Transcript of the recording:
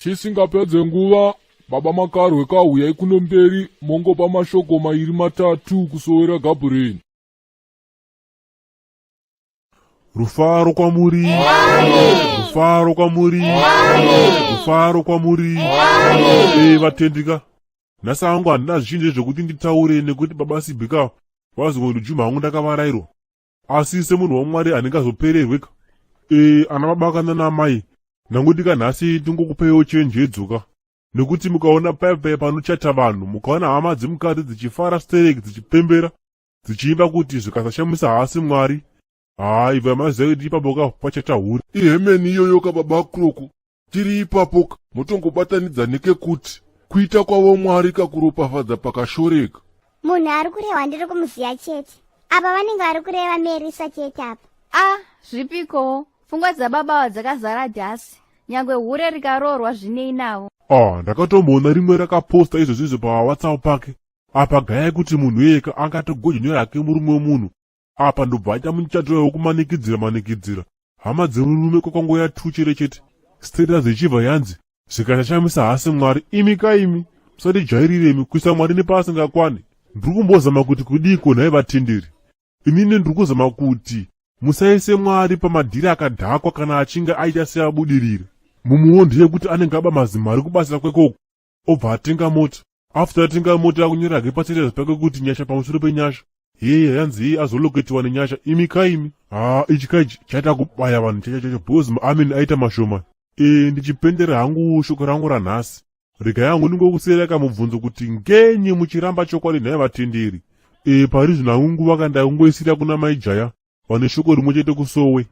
Tisingapedze nguva, Baba Makarwe ka huyai kuno mberi mongopa mashoko mairi matatu kusowera Gabhureni. Rufaro kwamuri, rufaro kwamuri, rufaro kwamuri. E vatendika, nhasi hangu handina zvizhinji zvekuti nditaure nekuti baba Sibika vazongondijumha hangu ndakavarairwa. Asi semunhu waMwari handingazopererwe ka. E ana baba kana naamai, ndangoti ka nhasi ndingokupeiwo chenjedzo ka. Nekuti mukaona paya paya panochata vanhu, mukaona hama dzemukadzi dzichifara stereki dzichipembera, dzichiimba kuti zvikasashamisa haasi mwari haa ibva maziva kuti ipapo ka pachata hure ihemeni iyoyo ka baba kroko tiri ipapo ka motongobatanidza nekekuti kuita kwavo mwari kakuropafadza pakashoreka munhu ari kurehwa ndiri kumuziva chete apa vanenge vari kureva merisa chete apa a ah, zvipikowo pfungwa dzababa ava dzakazara dhasi nyangwe hure rikaroorwa zvinei navo ah ndakatomboona rimwe rakaposta izvozvo izvo pawhatsapp pake apa gaya kuti munhu iyeka angatogojonyora hake murume wemunhu apa ndobva aita muchato wekumanikidzira manikidzira hama dzemurume kwakangoya tuchere chete status ichibva yanzi zvikachashamisa hasi mwari imi kaimi musatijairire imi kuisa mwari nepaasingakwane ndiri kumbozama kuti kudiiko nhai vatenderi inini ndiri kuzama kuti musaise mwari pamadhiri akadhakwa kana achinge aita seabudirira mumwewo ndeyekuti anenge aba mazimari kubasa kwekoko obva atenga mota after atenga mota akunyora hake pastatus pake kuti nyasha pamusoro penyasha heye yanzi heye azoloketiwa nenyasha imi kaimi haa ichi kaichi chaita kubaya vanhu chacho chacho because maamen aita mashoma e ndichipendera hangu shoko rangu ranhasi regai hangu ndingokusiyira kamubvunzo kuti ngenyi muchiramba chokwadi nhai vatenderi e pari zvino hangu nguva kandakungoisira kuna mai jaya vane shoko rimwe chete kusowe.